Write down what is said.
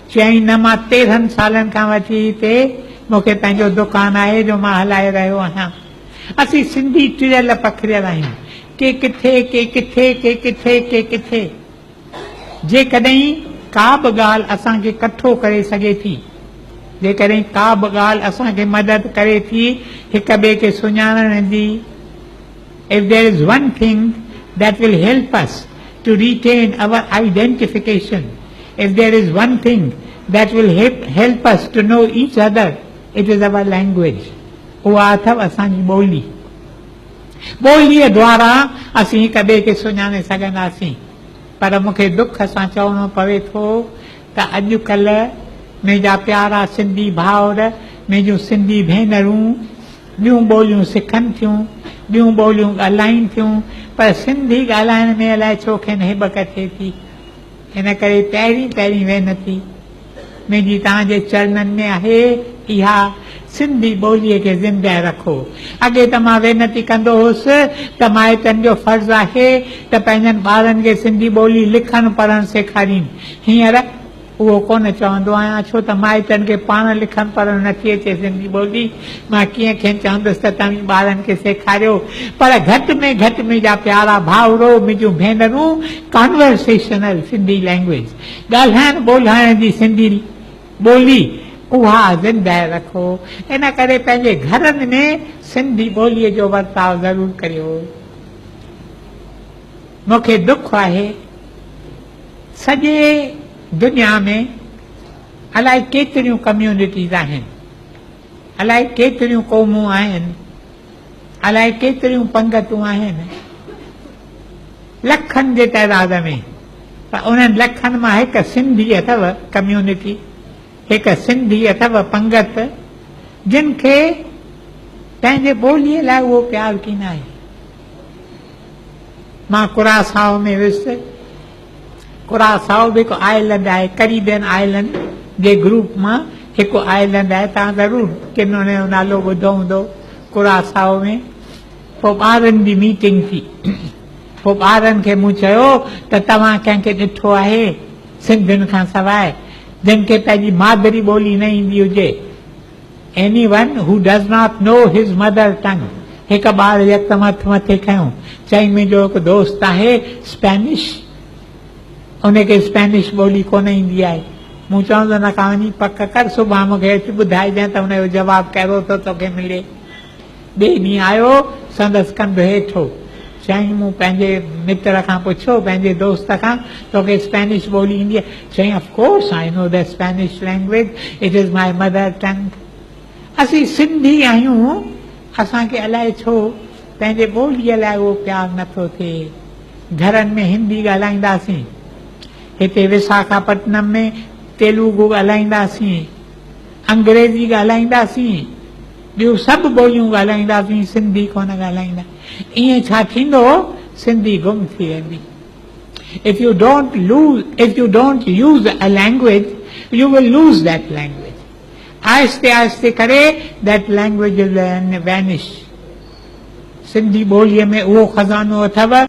چيائين نه مان 13 سالن کان وٺي هتي مون کي پنهنجو دڪان آهي جو مان هلائي رهيو آهيان. اسين سنڌي ٽڙيل پکڙيل آهيون. ڪي ڪٿي، ڪي ڪٿي، ڪي ڪٿي، ڪي ڪٿي. جيڪڏهن ڪا به ڳالهه اسان کي ڪٺو ڪري سگهي ٿي، جيڪڏهن ڪا به ڳالهه اسان کي مدد ڪري ٿي هڪ ٻئي کي سڃاڻڻ جي، If there is one thing that will help us to retain our identification, if there is one thing that will help us to know each other, it is our language. اها اٿو اسان جي ٻولي. ٻوليء دوارا اسين هڪ ٻئي کي سڃاڻي سگهنداسين. پر مون کي دک سان چوڻو پوي ٿو ته اڄ ڪلهه منهنجا پيارا سنڌي ڀائر، منهنجون سنڌي ڀينرون ٻيون ٻوليون سکن ٿيون، ٻيون ٻوليون ڳالهائين ٿيون، پر سنڌي ڳالهائڻ ۾ الائي ڇو کين هٻڪ ٿئي ٿي. ان ڪري پهرين پهرين وينتي منهنجي توهان جي چرنن ۾ آهي اها سنڌي ٻوليء کي زنده رکو. اڳي ته مان وينتي ڪندو هوس ته مائٽن جو فرض آهي ته پنهنجن ٻارن کي سنڌي ٻولي لکڻ پڙهڻ سيکارين. هينئر اهو ڪونه چوندو آهيان ڇو ته مائٽن کي پاڻ لکڻ پڙهڻ نٿي اچي سنڌي ٻولي. مان ڪيئن کين چوندس ته توهين ٻارن کي سيکاريو. پر گهٽ ۾ گهٽ منهنجا پيارا ڀائرو، منهنجون ڀينرون ڪانورسيشنل سنڌي لئنگويج، ڳالهائڻ ٻولهائڻ جي سنڌي ٻولي، اها زنده رکو. ان ڪري پنهنجي گهرن ۾ سنڌي ٻوليء جو ورتاء ضرور ڪريو. مون کي دک آهي سڄي دنيا ۾ الائي ڪيتريون ڪميونٽيز آهن، الائي ڪيتريون قومون آهن، الائي ڪيتريون پنگتون آهن، لکن جي تعداد ۾، پر انهن لکن مان هڪ سنڌي اٿو ڪميونٽي، هڪ سنڌي اٿو پنگت، جن کي پنهنجي ٻوليء لاء اهو پيار ڪين آهي. مان ڪراسائو ۾ ويس. ڪراسائو به هڪ آئلنڊ آهي، ڪريبين آئلنڊ جي گروپ مان هڪ آئلنڊ آهي. توهان ضرور ڪن ان جو نالو ٻڌو هوندو. ڪراسائو ۾ پوء ٻارن جي ميٽنگ ٿي. پوء ٻارن کي مون چيو ته توهان ڪنهن کي ڏٺو آهي سنڌين کان سواء جن کي پنهنجي مادري ٻولي نه ايندي هجي؟ Anyone who does not know his mother tongue هڪ ٻار يڪدم هٿ مٿي کنيو، چيائين منهنجو هڪ دوست آهي اسپينش، ان کي اسپينش ٻولي ڪونه ايندي آهي. مون چيو ته ان کان وڃي پڪ ڪر، سڀاڻ مون کي اچي ٻڌائجانء ته ان جو جواب ڪهڙو ٿو توکي ملي. ٻئي ڏينهن آيو، سندس ڪنڌ هيٺ هو. چيائين مون پنهنجي متر کان پڇيو، پنهنجي دوست کان، توکي اسپينش ٻولي ايندي آهي؟ چيائين of course I know the Spanish language, it is my mother tongue. اسين سنڌي آهيون، اسان کي الائي ڇو پنهنجي ٻوليء لاء اهو پيار نٿو ٿئي. گهرن ۾ هندي ڳالهائينداسين، هتي وساکاپٽنم ۾ تيلوگو ڳالهائينداسين، انگريزي ڳالهائينداسين، ٻيون سڀ ٻوليون ڳالهائينداسين، سنڌي ڪونه ڳالهائيندا. ائين ڇا ٿيندو، سنڌي گم ٿي ويندي. If you don't lose, if you don't use a language, you will lose that language. آهستي آهستي ڪري that language will vanish. Sindhi ٻوليء ۾ اهو خزانو اٿو.